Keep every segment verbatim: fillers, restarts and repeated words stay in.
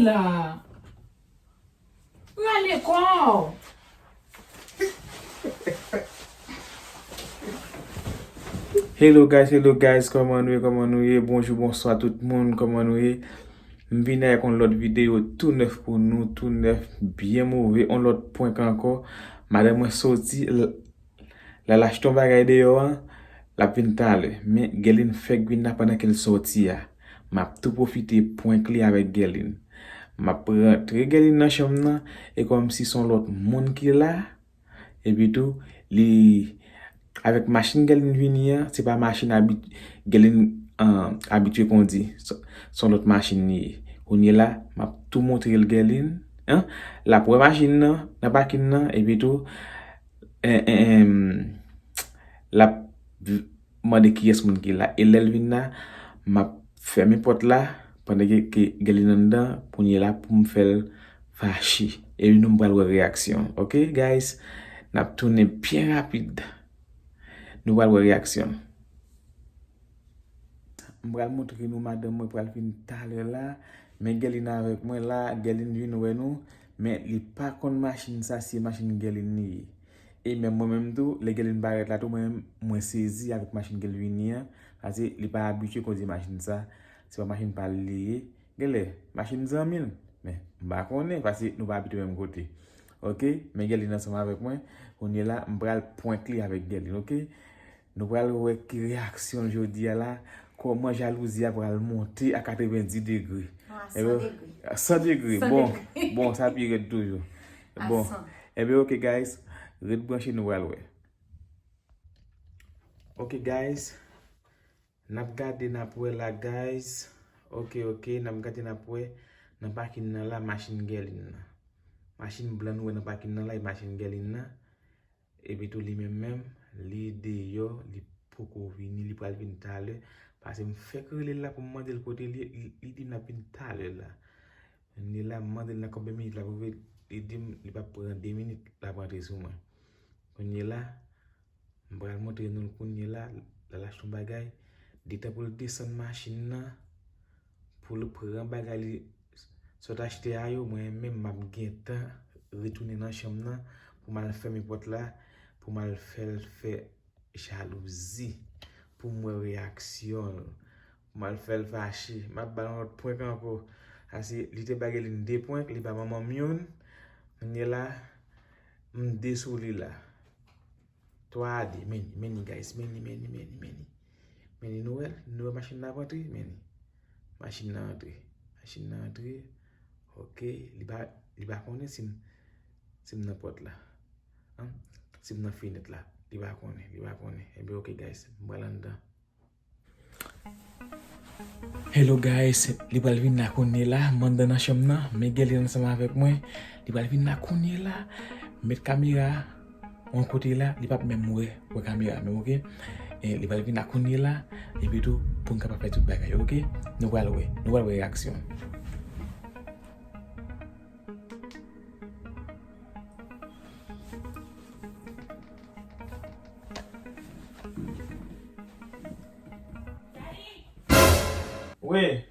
la. Rale kò w. Hello guys, hello guys, kòman nou ye, kòman nou ye? Bonjou, bonswa tout moun, kòman nou ye? M vini avèk yon lòt videyo tou nèf pou nou, tou nèf, byen move, yon lòt prank ankò. Madanm mwen soti, l-, l al achte yon bagay deyò a, l ap vin talè. Men Guerline fèk vin la pandan ke l soti a. M ap tou pwofite prank li avèk Guerline. M ap rantre Guerline nan chanm nan, e kòmsi se yon lòt moun ki la, epi tou, li, avèk machin Guerline vini an, se pa machin abit-, Guerline, an, abitye kondi. Se, se yon lòt machin li ye. Kounye la, m ap tou montre l Guerline, an, l ap wè machin nan, nan pakin nan, epi tou, en, en, en, l ap v-, mande kiyès moun ki la. E lè l vin la, m ap fèmen pòt la, pandan ke, ke Guerline anndan, kounye la pou m fè l fache. E nou pral wè reyaksyon l, oke, guys? N ap tounen byen rapid. Nou pral wè reyaksyon l. M pral montre nou madanm mwen pral vin talè la. Men Guerline avèk mwen la, Guerline vin wè nou, men li pa konn machin sa, se machin Guerline li ye. E menm mwen menm tou, lè Guerline parèt la tou, mwen menm, mwen sezi avèk machin ke l vini an, paske li pa abitye kondi machin sa, se pa machin pa l li ye. Genlè, machin zanmi l, men m pa konnen, paske nou pa abite menm kote. Oke, men Guerline ansanm avèk mwen, kounye la, m pral prank li avèk Guerline, oke? Nou pral wè ki reyaksyon l jodi a la, kòman jalouzi a pral monte a katrevenndis degre. A san degre. A san degre, bon, bon, sa pi rèd toujou. Bon, enben, oke, guys, ret branche, nou pral wè. Oke, guys, n ap gade, n ap wè la, guys. Oke, oke, n ap gade, n ap wè nan pakin nan la, machin Guerline nan. Machin blan nou wè nan pakin nan la, e machin Guerline nan. Epi tou li menm menm, li deyò, li poko vini, li pral vin talè. Paske m fèk rele l la pou m mande l kote li ye, li, li di m l ap vin talè la. Li la, m mande l nan konbyen minit l ap rive, li di m li p ap pran de minit, l ap rantre sou mwen. Kounye la, m pral montre nou l kounye la, l al achte yon bagay. Detan pou l desann machin nan, pou l pran bagay li sot achte a yo, mwen menm m ap gentan retounen nan chanm nan pou m al fèmen pòt la, pou m al fè l fè jalouzi, pou m wè reyaksyon l, pou m al fè l fache. M ap ba l yon lòt prank ankò. Paske li te ba Guerline de prank, li ba manman m youn. Kounye la, m de sou li la. Twa a de, men li, men li, guys, men li, men li, men li, men li. Men li, nou wè l, nou wè machin nan ap antre, men li. Machin nan antre, machin nan antre. Oke, li pa, li pa konnen si m, si m nan pòt la. An? Si m nan fenèt la, li pa konnen, li pa konnen. Enben, oke, guys, m pral anndan. Hello guys, li pral vin la kounye la, m anndan nan chanm nan, men Guerline ansanm avèk mwen, li pral vin la kounye la, met kamera yon kote la, li p ap menm wè, wè kamera menm, oke? E li pral vin la kounye la, epi tou, pou n kapab fè tout bagay, oke? Nou pral wè, nou pral wè reyaksyon l. Wi.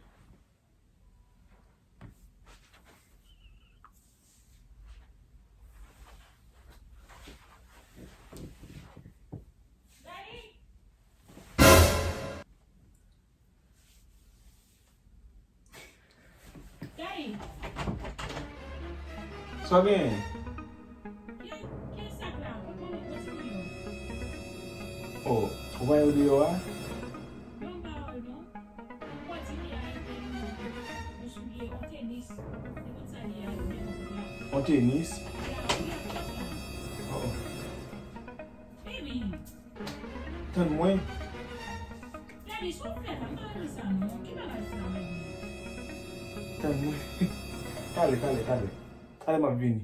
Daddy. Sa w genyen? Ki, ki sak la? Ou konnen gwo ti deyò. Oh, ou pa yo deyò a? Non, m pa wè l non. Ou wè ti fi a mete yon, yon soulye, yon tenis. Se konn sa li ye a, li menm la. Yon tenis? Ya, wi, ak chòt la. Oh. Baby. Tann mwen. Daddy, sa w fè la? M pa renmen sa non. Ki bagay sa, baby? Tann mwen. Talè, talè, talè. Talè m ap vini.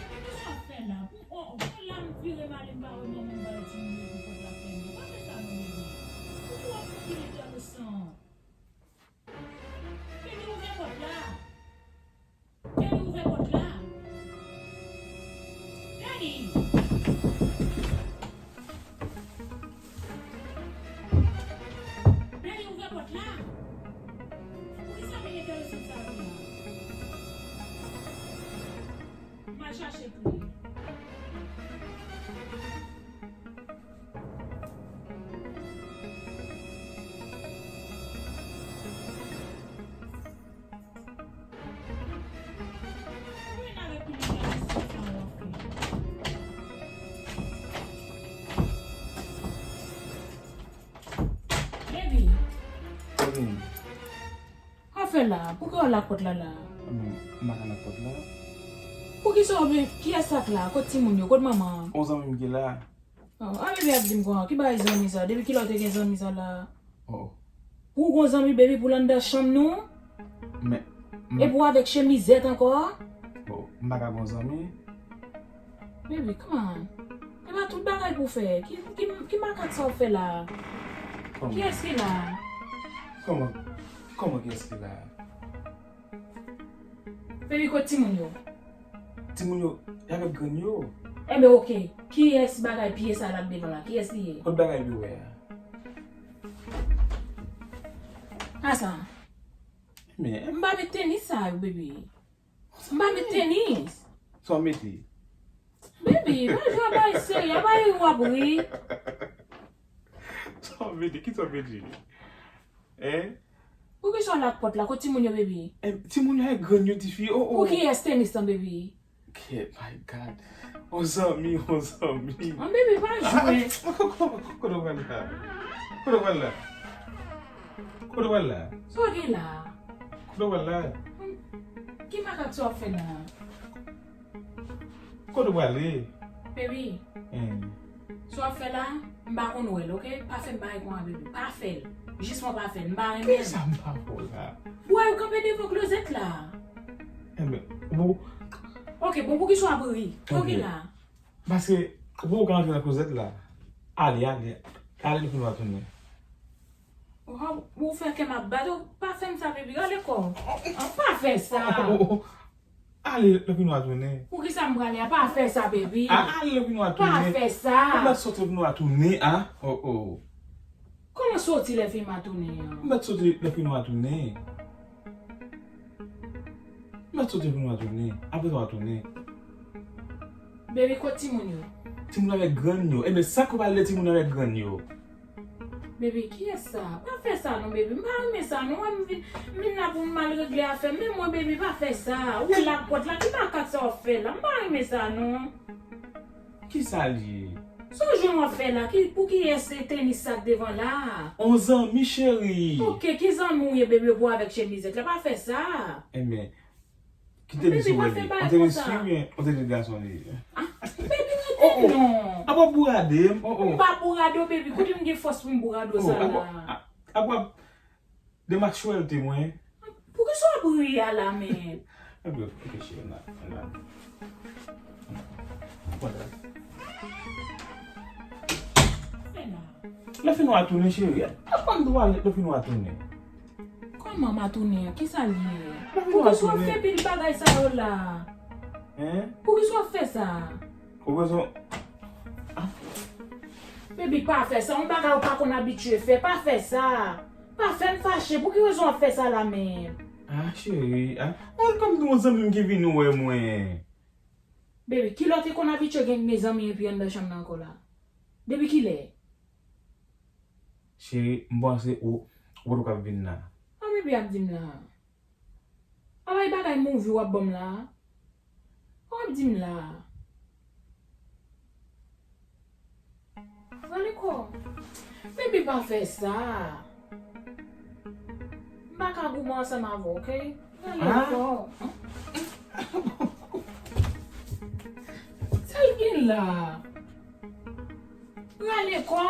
Baby, sa w fè la? Pou, oh, oh, pou la m vire m ale m pa wè manman m ba yo ti moun yo pou pòt la fèmen. Pa fè sa non, baby. Ou twò fou ki lè djòl san. Baby, ouvè pòt la. Baby, ouvè pòt la. Daddy. Daddy, ouvè pòt la. Poukisa w vin enterese Baby. Kevin. Afè la, poukisa w lak pòt la la? M pa ka lak pòt la. Poukisa w vin, kiyès sa k la? Kot timoun yo? Kot manman an? On zanmi m ki la. Oh, a, baby ap di m kon, ki bagay zanmi sa? Depi kilè w te gen zanmi sa la? Oh. Ou gon zanmi, baby, pou l anndan chanm nou? Men, men. Epi w avèk chemizèt ankò? Oh, m pa ka gon zanmi. Baby, come on. E pa tout bagay pou fè. Ki, ki, ki makak sa w fè la? Kòman? Kiyès ki la? Kòman? Kòman kiyès ki la? Baby, kot timoun yo? Timoun yo, y avèk grann yo. Enben, oke. Kiyès bagay pye sa l ap devan la? Kiyès li ye? Kot bagay li wè a? Asa. Men. M pa met tenis sa yo, baby. M pa met tenis. Sa w mete? Baby, pa jwe a bay serye, a bay w ap ri. Sa w mete? Ki sa w mete? Hein? Poukisa w lak pòt la? Kot timoun yo, baby? Eh, timoun yo ak grann yo, tifi. Oh, oh. Pou kiyès tenis lan, baby? Okay, my God. On zanmi, on zanmi. An, baby, pa jwe. Kote w pral la? Kote w pral la? Kote w pral la? Sa w gen la? Kote w pral la? Ki makak sa w ap fè la? Kote w prale? Baby. Hmm. Sa w ap fè la, m pa konn wè l, oke? Pa fè m bagay konsa, baby. Pa fè l. Jis mwen pa fè l. M pa renmen l. Kisa m pa fè w la? Bwa yo kanpe devan klozèt la. Enben, bon. Oke, bon, poukisa w ap ri? Oke la. Paske, bon, ou ka antre nan klozèt la. Ale, ale. Ale, depi nou a tounen. Ou, ou fè kè m ap bat, ou pa fè m sa, baby. Rale kò w. An, pa fè sa. Oh, oh, oh. Ale, lè fini w a tounen. Poukisa m prale a? Pa fè sa, baby. A, ale, lè fini w a tounen. Pa fè sa. Ou mèt soti lè fini w a tounen, a? Oh, oh. Kòman soti lè fini m a tounen an? Ou mèt soti lè fini w a tounen. Ou mèt soti lè fini w a tounen. Apre sa w a tounen. Baby, kot timoun yo? Timoun avèk grann yo. Enben, sa k ou pale de timoun avèk grann yo? Baby, kiyès sa? Pa fè sa non, baby. M pa renmen sa non. Wè m vin, m vin la pou m mal regle afè m. Men mwen, baby, pa fè sa. Ou lak pòt la, ki makak sa w ap fè la? M pa renmen sa non. Kisa l ye? Sa w jwenn w ap fè la? Ki, pou kiyès se tenis sa k devan la? On zanmi, cheri. Oke, ki zanmi w ye, baby, pou avèk chemizèt la? Pa fè sa. Enben, kite li sou wè li. On te li swi oubyen on te li gason li ye? Ah, baby, rete non. Apa w ap bourade m? Oh, oh. M pa bourade w, baby. Kote m gen fòs pou m bourade w sa la? Apa, apa w ap dematch wè l te mwen? Poukisa w ap ri a la menm? Enben, oke, cheri, ann al, ann al. Ann al. Fè la. Lè fini w a tounen, cheri. Apa m dwe ale lè fini w a tounen? Kòman m a tounen an? Kisa l ye? Poukisa w ap fè pil bagay sa yo la? Hein? Poukisa w ap fè sa? Ou bezwen. Baby, pa fè sa. Yon bagay ou pa konn abitye fè. Pa fè sa. Pa fè m fache. Pou ki rezon w ap fè sa la menm? Ah, cheri. Ah, mwen konn gen yon zanmi m ki vin wè mwen. Baby, kilè w te konn abitye gen mezanmi epi anndan chanm nan ankò la? Depi kilè? Cheri, m panse ou, ou potko ap vin la. An, baby ap di m la. Anmwey, bagay movie w ap ban m la. Ou ap di m la. Rale kò. Baby, pa fè sa. M pa ka goumen ansanm avè w, oke? Rale kò. Sa l gen la? Rale kò.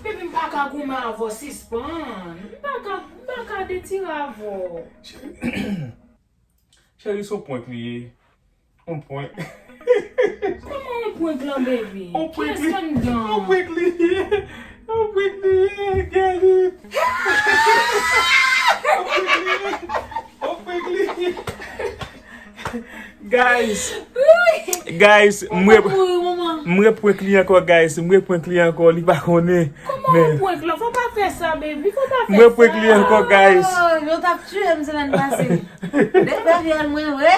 Baby, m pa ka goumen avè w, sispann. M pa ka, m pa ka detire avè w. Cheri, se yon prank li ye. Yon prank. Kòman yon prank lan, baby? Yon prank li ye. Kiyès anndan? Yon prank li ye. Yon prank li ye, Kelly. Yon prank li ye. Yon prank li ye. Guys. Guys, m re-, m reprank li ankò, guys. M reprank li ankò, li pa konnen. Kòman yon prank lan? Fò Fò pa fè sa, baby. Fò pa fè sa. Mwen prank li ankò, guys. Oh, yo t ap tchwe m semèn pase. Depi vyòl mwen vre.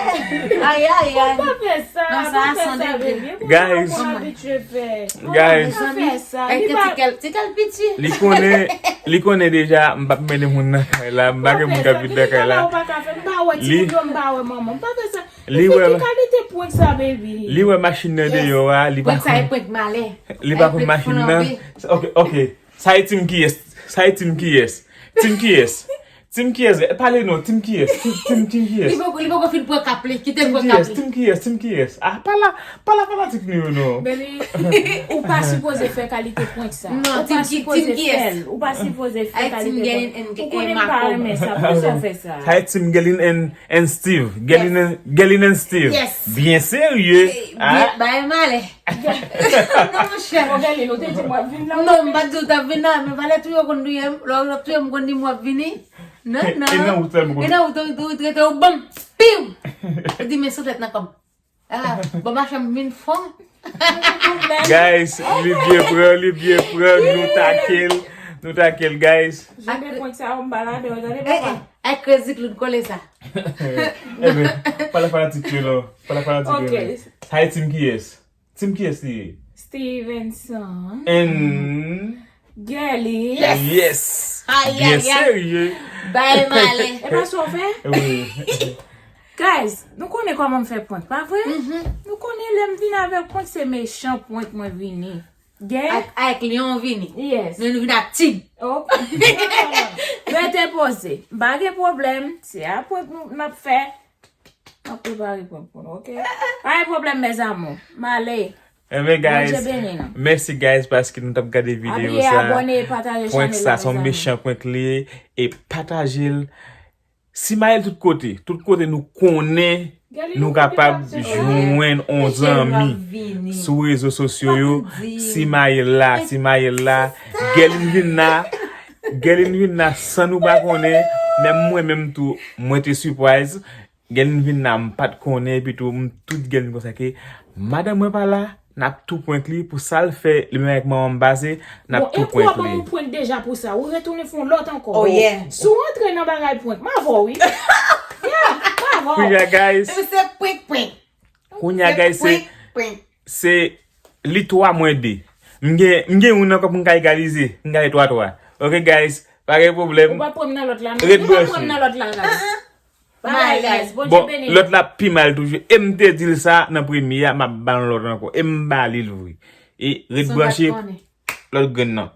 Ay, ay, ay. Fò pa fè sa. Non, Fò sa pa a fè san sa, degre. Baby. Guys. Fò pa fè sa. Guys. Fò pa fè sa. Ay, Li gen pa ti kèl, ti kèl piti. Li konnen, li konnen deja m p ap mennen moun nan kay la, m pa gen moun k ap vin nan kay la. Li pa wè ti Li- moun yo, m pa wè manman. M pa fè sa. Li Ki wè- kalite prank sa, baby? Li wè machin nan deyò a, li pa Prank sa e konn, prank malè. li pa konn machin nan. Ok, ok. Sa e tim kiyès? Sa e tim kiyès? Tim kiyès? Tim kiyès? Pale non, tim kiyès? Tim, tim, tim Li kiyès? poko, li poko fin pran kap li, kite l Tim pran kap kiyès? li. Tim kiyès? Tim kiyès? Ah, pa la, pa la fanatik nou yo non. Baby, ou pa sipoze fè kalite prank sa. Non, Ou pa Tim ki- sipoze Tim kiyès? fè l. Ou pa sipoze fè Ay, Tim kalite Gelin prank. and- Ou konnen and m pa Marco. Renmen sa. Poukisa w fè sa? Sa e tim Gelin and, and Steve. Gelin and, Gelin and Steve. Yes. Byen serye. Ah. Byen, bay malè. Non, monchè. Bon, Gelin, ou te di m w ap vin la. Non, m pa t di w t ap vin la, men valè tou yo konn touye m. Lè yo ap touye m, konn di m w ap vini. Non, non. E nan wout sèlman konn- E nan wout, wout, wout, rete w bam. Piw! Ou di men sou tèt nan kòm. Ah, bon, machan m vin fon. Guys, li byen pran, li byen pran, nou take l, nou take l, guys. Jan de prank sa, ou m balade, ou tande Eh, eh, papa. Ay, Crazy Clown kole sa. Eben, pa la fanatik yo non, pa la fanatik yo Ok. Non. Sa e tim kiyès? Tim kiyès li ye? Stevenson. And Gelin. Yes. Ay, Byen ay, ay. Serye. Bay malè. E pa sa w fè? Wi. Guys, nou konnen kòman m fè prank, pa vre? Nou konnen lè m vin avèk prank, se mechan prank mwen vini. Gen? Ak, ak lyon vini. Yes. Nou, nou vin ak tig. Ok. Rete poze. M pa gen pwoblèm. Se a prank nou n ap fè. M ap prepare prank pou nou, ok? Pa gen pwoblèm, mes amours. M ale. Eben, guys, Bondye beni nou. Mèsi, guys, paske nou t ap gade videyo Abiye, sa. Abòne, pataje Prank chanèl sa, la, se yon mes amours. Mechan prank li ye. E pataje l. Simaye l tout kote. Tout kote nou konnen nou kapab jwenn yon zanmi. Sou rezo sosyo yo, simaye l la, simaye l la. Gelin vin la, Gelin vin la san nou pa konnen. Menm mwen menm tou, mwen te surprise. Gelin vin la, m pa t konnen, epi tou, m tout Gelin konsa ke madanm mwen pa la, n ap tou prank li pou sa l fè, li menm avèk manman m pase, n ap tou prank li. Bon, e kou a ban m prank deja pou sa, ou retounen fè yon lòt ankò. Oh, yeah. Si w antre nan bagay prank, m avè w, wi. Yeah, m avè w. Kounye a, guys, Se prank, prank. Kounye a, guys, se, Prank. Se li twa mwen de. M gen, m gen youn ankò pou m ka egalize. M ka fè twa twa. Ok, guys, pa gen pwoblèm. Ou pa pran m nan lòt la, non. Ret Ou pa branche. Pran m nan lòt la, guys. Bye, guys. Bondye Bon, beni. Lòt la pi mal toujou. E m te di l sa nan premye a, m ap ba l lòt ankò. E m ba li l vre. E ret branche lòt grenn nan.